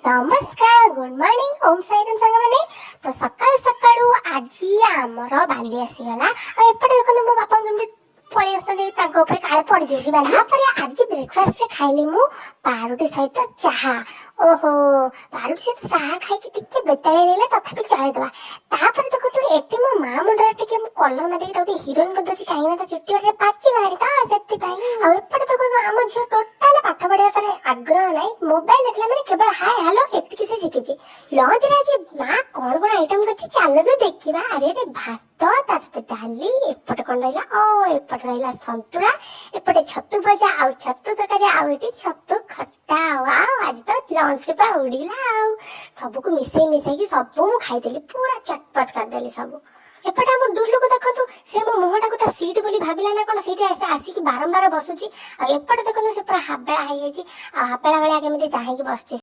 ନମସ୍କାର, good morning, Om Sai Ram ସାଙ୍ଗମାନେ। ତ ସକାଳୁ ସକାଳୁ ଆଜି ଆମର ବାଲି ଆସିଗଲା। ଆଉ ଏପଟେ ଦେଖନ୍ତୁ, ମୋ ବାପାଙ୍କୁ କେମିତି ପଳେଇ ଆସୁଛନ୍ତି, ତାଙ୍କ ଉପରେ କାଳେ ପଡ଼ିଯିବ କି ବାଲି। ତାପରେ ଆଜି ବ୍ରେକଫାଷ୍ଟରେ ଖାଇଲି ମୁଁ ପାରୁଟି ସହିତ ଚାହା। ଓହୋ, ପାରୁଟି ସହିତ ଚାହା ଖାଇକି ଟିକେ ବେତାଳିଆ ଲାଗିଲା, ତଥାପି ଚଳେଇଦେବା। ତାପରେ ଦେଖନ୍ତୁ, ଏଠି ମୋ ମା ମୁଣ୍ଡରେ ଟିକେ ମୁଁ କଲର ମାରିକି ତାକୁ ଟିକେ ହିରୋଇନ କରିଦେଉଛି, କାହିଁକି ନା ତା ଚୁଟି ଗୋଟେ ପାଚିଗଲାଣି ତ ସେଥିପାଇଁ। ଆଉ ଏପଟେ ଦେଖନ୍ତୁ, ଆମ ଝିଅ ଟୋଟାଲ ପାଠ ପଢିବା ତାର ଆଗ୍ରହ ନାହିଁ। ମୋବାଇଲ ଦେଖିଲା ମାନେ କେବଳ ହାଏ ହ୍ୟାଲୋ, ଏତିକି ସେ ଶିଖିଛି। ଲଞ୍ଚରେ ଆଜି ମା କଣ କଣ ଆଇଟମ କରିଛି, ଚାଲନ୍ତୁ ଦେଖିବା। ଆରେ ଆରେ, ଭାତ, ତା ସହିତ ଡାଲି, ଏପଟେ କଣ ରହିଲା? ଓ, ଏପଟେ ରହିଲା ସନ୍ତୁଳା, ଏପଟେ ଛତୁ ଭଜା ଆଉ ଛତୁ ତରକାରୀ, ଆଉ ଏଠି ଛତୁ ଖଟା। ଆଉ ଆଜି ତ ଲଞ୍ଚରେ ପୁରା ଉଡ଼ିଲା। ଆଉ ସବୁକୁ ମିଶେଇ ମିଶେଇକି ସବୁ ମୁଁ ଖାଇଦେଲି, ପୁରା ଚଟପଟ କରିଦେଲି ସବୁ। ଏପଟେ ଆମ ଡୁଲୁକୁ ଦେଖନ୍ତୁ, ସେ ମୋ ମୁହଁଟାକୁ ତା ସିଟ୍ ବୋଲି ଭାବିଲା ନା କଣ, ସେଇଠି ଆସିକି ବାରମ୍ବାର ବସୁଛି। ଆଉ ଏପଟେ ଦେଖନ୍ତୁ, ସେ ପୁରା ହାବେଳା ହେଇଯାଇଛି, ଆଉ ହାବେଳା ଭଳିଆ କେମିତି ଚାହିଁକି ବସିଛି।